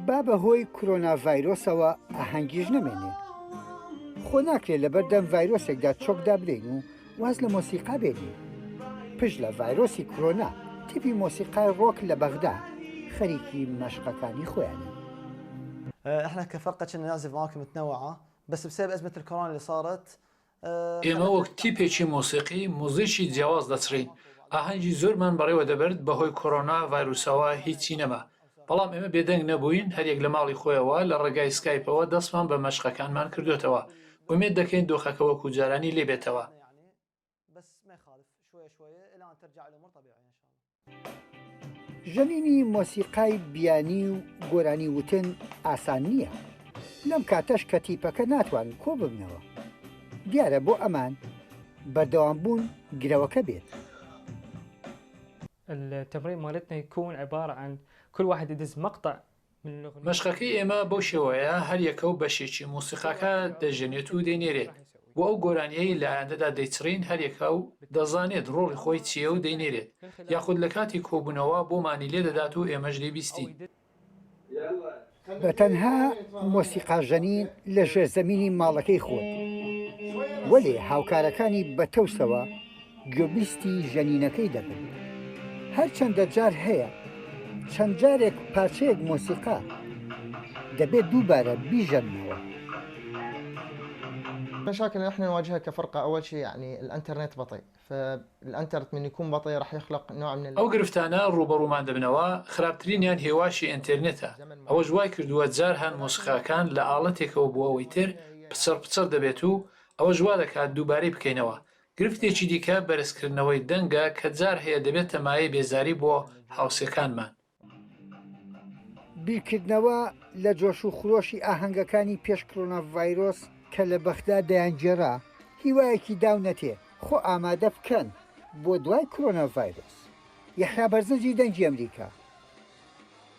با بە هۆی کرۆنا ڤایرۆسەوە ئاهەنگیش نەمێنێ. خۆ ناکرێ لەبەر دەم ڤایرۆسێکدا چۆک دابنێین و واز لە مۆسیقا بێنین. پشت لە ڤایرۆسی کرۆنا، تیپی مۆسیقای ڕۆک لە بەغدا خەریکی مەشقەکانی خۆیانن. احنا كفرقة كنا نعزف اماكن متنوعة بس بسبب ازمة الكورونا اللي صارت ئێمە وەک تیپێکی مۆسیقی موزیکی جیاواز دەچڕین، ئاهەنگی زۆرمان بەڕێوە دەبرد، بەهۆی کۆرۆنا ڤایروسەوە هیچی نەما، بەڵام ئێمە بێدەنگ نەبووین، هەریەک لە ماڵی خۆیەوە لە ڕێگای سکایپەوە دەستمان بە مەشقەکانمان کردۆتەوە، ئومێد دەکەین دۆخەکە وەکو جارانی لێبێتەوە. ژەنینی مۆسیقای بیانی و گۆرانی وتن ئاسان نییە، لەم کاتەش کە تیپەکە ناتوانن کۆببنەوە. دیارە بۆ ئەمان بەردەوامبوون گرەوەکە بێت. التمرين مالتنا يكون عبارة عن كل واحد يدز مقطع مەشقەکەی ئێمە بەو شێوەیە، هەریەکە و بەشێکی مۆسیقاکە دەژەنێت و دەینێرێت، بۆ ئەو گۆرانییەی لە ئایندەدا دەیچڕین هەریەکە و دەزانێت ڕۆڵی خۆی چییە و دەینێرێت، یاخود لە کاتی کۆبوونەوە بۆمانی لێدەدات و ئێمەش دەیبیستین. بە تەنها مۆسیقاژەنین لە ژێرزەمینی ماڵەکەی خۆت، وەلێ هاوکارەکانی بە تەوسەوە گوێبیستی ژەنینەکەی دەبن. هەرچەندە جار هەیە چەند جارێک پارچەیەک مۆسیقا دەبێت دووبارە بیژەننەوە. المشاكل اللي احنا نواجهها كفرقة اول شيء يعني الانترنت بطيء فالانترنت من يكون بطيء راح يخلق نوع من ئەو گرفتانە ڕووبەڕوومان دەبنەوە، خراپترینیان هێواشی ئینتێرنێتە، ئەوەش وایکردووە جار هەن مۆسیقاکان لە ئاڵەتێکەوە بۆ ئەوەی تر پچڕ پچڕ دەبێت و ئەوەش وادەکات دووبارەی بکەینەوە، گرفتێکی دیکە بەرزکردنەوەی دەنگە کە جار هەیە دەبێتە مایەی بێزاری بۆ هاوسێکانمان. بیرکردنەوە لە جۆش و خرۆشی ئاهەنگەکانی پێش کرۆنا ڤایرۆس کە لە بەغدا دەیانگێڕا، هیوایەکی داونەتێ خۆ ئامادە بکەن بۆ دوای کرۆنا ڤایرۆس. یەحیا بەرزنجی دەنگی ئەمریکا.